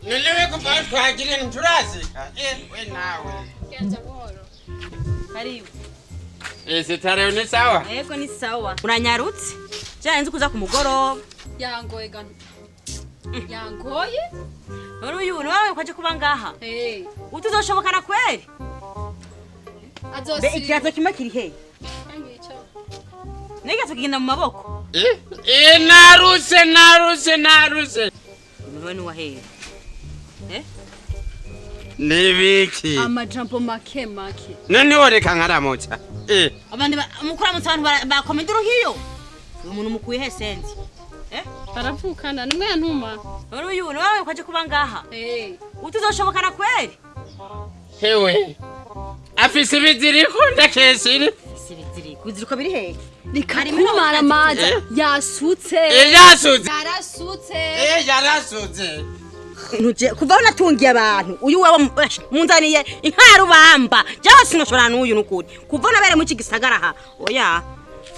None kuva twagire nturazika. We nawe. Genza buhoro. Karibu. Sitare ni sawa? Yego ni sawa. Uranyarutse? Je nzi kuza ku mugoroba. Yangoye gano. Yangoye? None uyu ni wawe kwaje kuba ngaha? Eh. Utuzoshobokana kweli? Be Azosi. ikirato kimwe kiri he? Ngico. Nigeze kugenda mu maboko. Naruse naruse naruse. Niwe ni wahehe. Eh? Nibiki. Amajambo make make. None woreka nkaramutsa. Abandi mukuramutsa abantu bakomedura hiyo. Uyu muntu mukuye he senzi? Eh? Baravukana nimwe yantuma. None uyu ni wawe kwaje kuba ngaha? Eh. Utuzoshobokana kweli? Hewe. Afise ibiziriko ndakesiri. Sibiziriko. Ibiziriko biri hehe? Nikakumara amazi yasutse. Yasutse. Yarasutse. Yarasutse. Ntuje kuva aho natungiye abantu uyu wewe munzaniye inka ya rubamba jewe sinoshobora n'uyu nukuri kuva nabere mu iki gisagara ha oya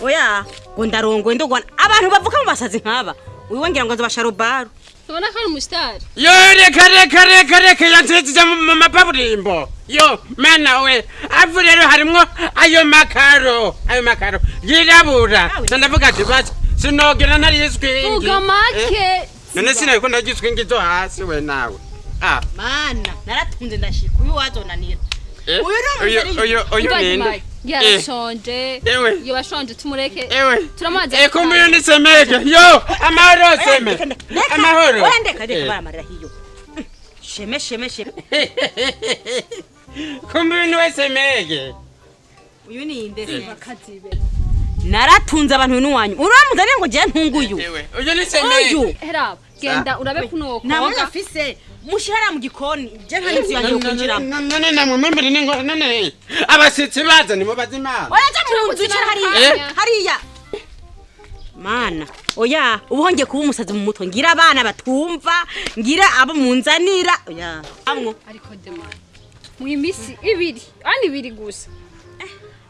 oya ngo ndarongoye ndogwana abantu bavuka mu basazi nk'aba uyu we ngira ngo azobasha rubaru Tubona ko ari umusitari. Yo reka reka reka reka yansize mu mapaburimbo. Yo mana we avu rero harimwo ayo makaro ayo makaro yirabura. Ndavuga ati basi sinogera nari iswingi. Vuga make. None sinabikunda ndagiswingi zo hasi we nawe. Ah. Mana naratunze ndashika uyu wazonanira uyu ni Uyu uyu uyu ninde? Yarashonje. Ewe. Iyo bashonje tumureke. Ewe. Turamaze. Kumbe uyu ni semege. Yo amahoro seme. Amahoro. Oya ndeka ndeka baramarira hiyo. Sheme sheme sheme. Kumbe uyu niwe semege. Uyu ni inde se? Bakazibe. Naratunze abantu n'uwanyu uramuzaniye ngo je ntunguyu. Ewe uyu ni semege. Uyu Heraba genda urabe kuno nta mwanya koga. afise mushihara mu gikoni je nta n'inzu yanjye yo kwinjiramo. None namwe mwembere ni ngo none abashitsi baza nibo bazimana. Oya ja mu nzu icara hariya hariya. Mana oya ubu hongeye kuba umusazi mu mutwe ngira abana batumva ngira abo munzanira oya amwo Ariko dema. Mu imisi ibiri, ani ibiri gusa.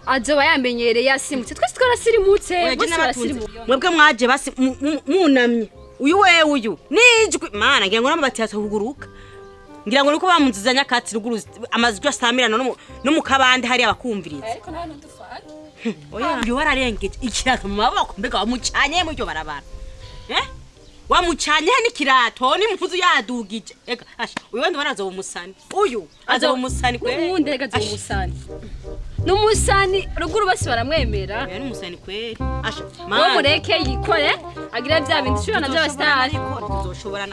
Azoba yamenyereye yasimutse. Twese twarasirimutse. Oya je Bose n'abatunze barasirimutse. mwebwe mwaje basi munamye uyu wewe uyu nijwi mana ngira ngo n'amabati yasohuguruka ngira ngo niko bamunziza nyakatsi ruguru amazwi asamirana no mu kabande hariya bakumviriza. Ariko nta ntudufata. Oya uyu wararengeje ikirato mu maboko mbega wamucanye mu iryo barabara eh wamucanye n'ikirato n'impuzu yadugije eka asha uyu wenda barazoba umusani uyu azoba umusani kweli. N'uwundi reka azoba umusani. N'umusani ruguru bose baramwemera. Uyu ni umusani kweli asha Wowe mureke yikore agira bya bindi ushobora na by'abasitari. Tuzoshobora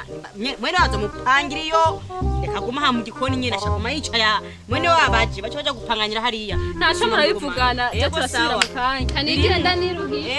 mwene wazo mupangira iyo reka guma aha mu gikoni nyine ashaka guma yicaya mwene wabaje baca baja gupanganyira hariya. Ntaco murabivugana je Yego, turasubira sawa. mu kanya. Kanigire ndaniruhiye.